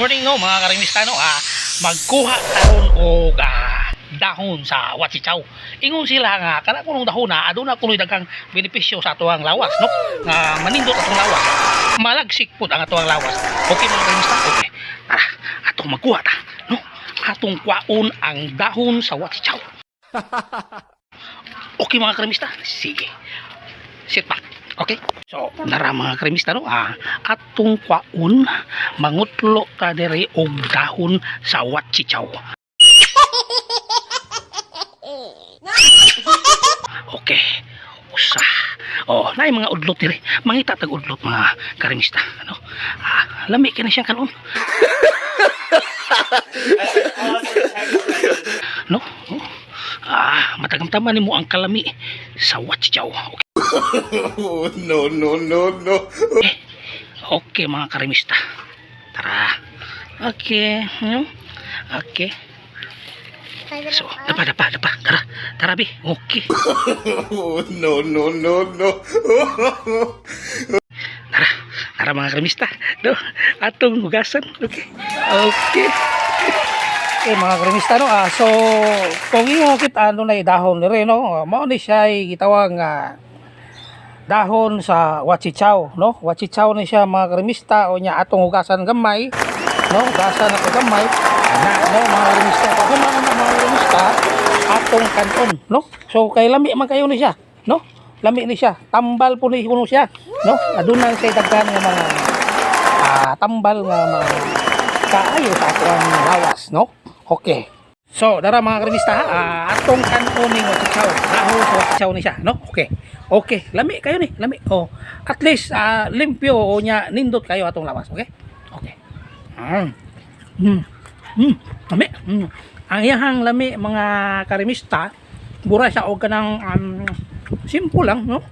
Morning, no, mga karimista, no. Magkuha karon og dahon sa wachichaw. Ingon sila nga kana kunong dahon na aduna kunoy daghang benepisyo sa atoang lawas, no. Nga manindot atong lawas. Malagsik pud ang atoang lawas. Okay, mga karimista, okay. Tara, atong magkuha ta, no. Atong kwaon ang dahon sa wachichaw. Okay, mga karimista, sige. Sit back. Okay? So, nara, mga karimista, no, atong kwaon, mangutlo ta diri og dahon sa wachichaw. Okay. Usa. Oh, naay mga udlot diri. Mangita tag udlot, mga karimista, ano? Lami kay na siya kanon. No? Oh. Matagamtaman nimo ang kalami sa wachichaw. Okay. Oh, no, no, no, no. Okay, mga karimista. Tara. Okay. Okay. So, dapa, dapa, dapa. Tara. Tara, bi. Okay. Oh, no, no, no, no. Tara. Tara, mga karimista. No, atong hugasan. Okay. Okay. Okay, mga karimista, no. So, kung inyo kita ano na dahon ni no, mao ni siya ay gitawag nga dahon sa wachichaw, no? Wachichaw ni siya, mga karimista, o nya atong hugasan gamay, no? Hugasan ato gamay. Na, no, mga karimista. Pag human na, mga karimista, atong kanon, no? So kay lami man kayo ni siya, no? Lami ni siya. Tambal po ni kuno siya, no? Aduna siya daghan nga mga tambal nga mga kaayo sa atoang lawas, no? Okay. So, dara, mga karimista, ha, atong kanon ning wachichaw. Dahon sa wachichaw ni siya, no? Okay. Okay, lami kayo ni, lami. Oh, at least limpyo o nya nindot kayo atong lawas, okay? Okay. Lami. Ang iyahang lami, mga karimista, bura siya og kanang simple lang, no?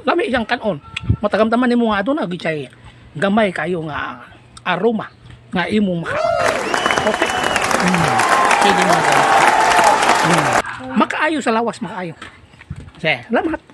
Lami siyang kanon. Matagamtaman nimo nga aduna gyud siya gamay kayo nga aroma nga imong makaon. Okay. Sige, mga karimista. Makaayo sa lawas, makaayo. Sige, salamat.